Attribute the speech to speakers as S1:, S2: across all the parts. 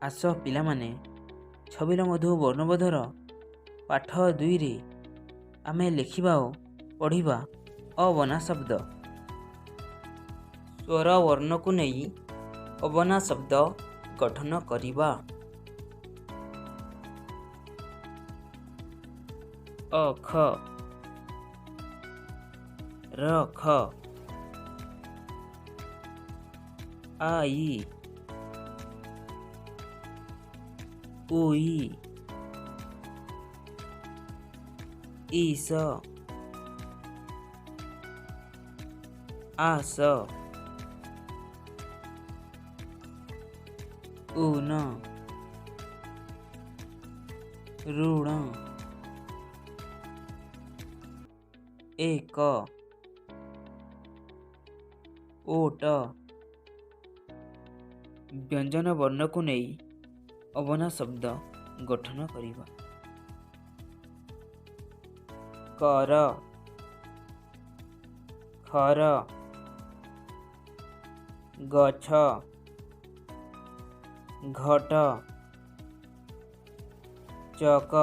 S1: ଆସ ପିଲାମାନେ, ଛବିଳ ମଧୁ ବର୍ଣ୍ଣବୋଧର ପାଠ 2ରେ ଆମେ ଲେଖିବା ଓ ପଢ଼ିବା ଅବନା ଶବ୍ଦ। ସ୍ୱର ବର୍ଣ୍ଣକୁ ନେଇ ଅବନା ଶବ୍ଦ ଗଠନ କରିବା। ଅଖ, ରଖ, I, ଉଇ, ଇସ, ଆସ, ଉନ, ଋଣ, ଏକ, ଓଟ। ବ୍ୟଞ୍ଜନ ବର୍ଣ୍ଣକୁ ନେଇ ଅବନା ଶବ୍ଦ ଗଠନ କରିବା। କର, ଖର, ଗଛ, ଘଟ, ଚକ,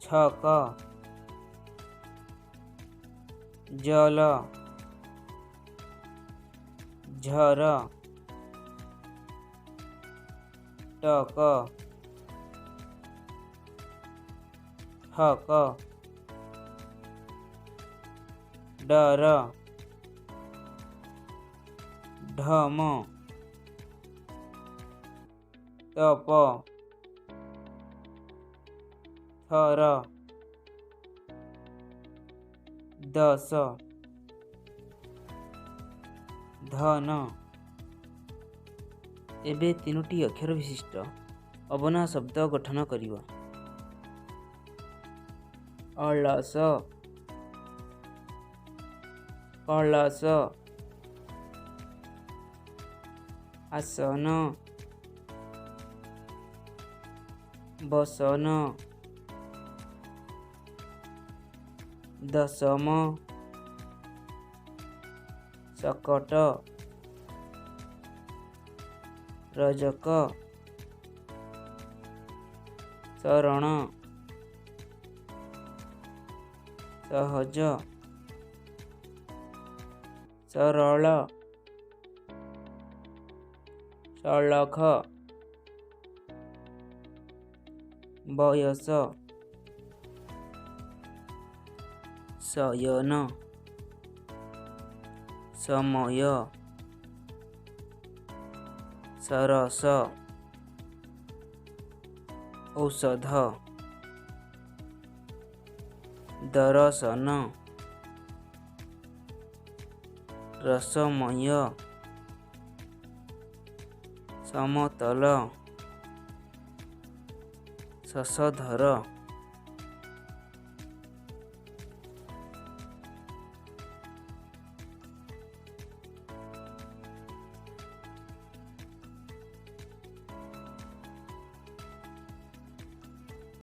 S1: ଛକ, ଜଲ, ଝର, ଟକ, ଠକ, ଡର, ଢମ, ତପ, ଥର, ଦଶ, ଧନ। ଏବେ ତିନୋଟି ଅକ୍ଷର ବିଶିଷ୍ଟ ଅବନା ଶବ୍ଦ ଗଠନ କରିବା। ଅଳସ, କଳସ, ଆସନ, ବସନ, ଦଶମ, ଶକଟ, ରଜକ, ଶରଣ, ସହଜ, ସରଳ, ସଳଖ, ବୟସ, ଶୟନ, ସମୟ, ସରସ, ଔଷଧ, ଦରଶନ, ରସମୟ, ସମତଲ, ଶଶଧର।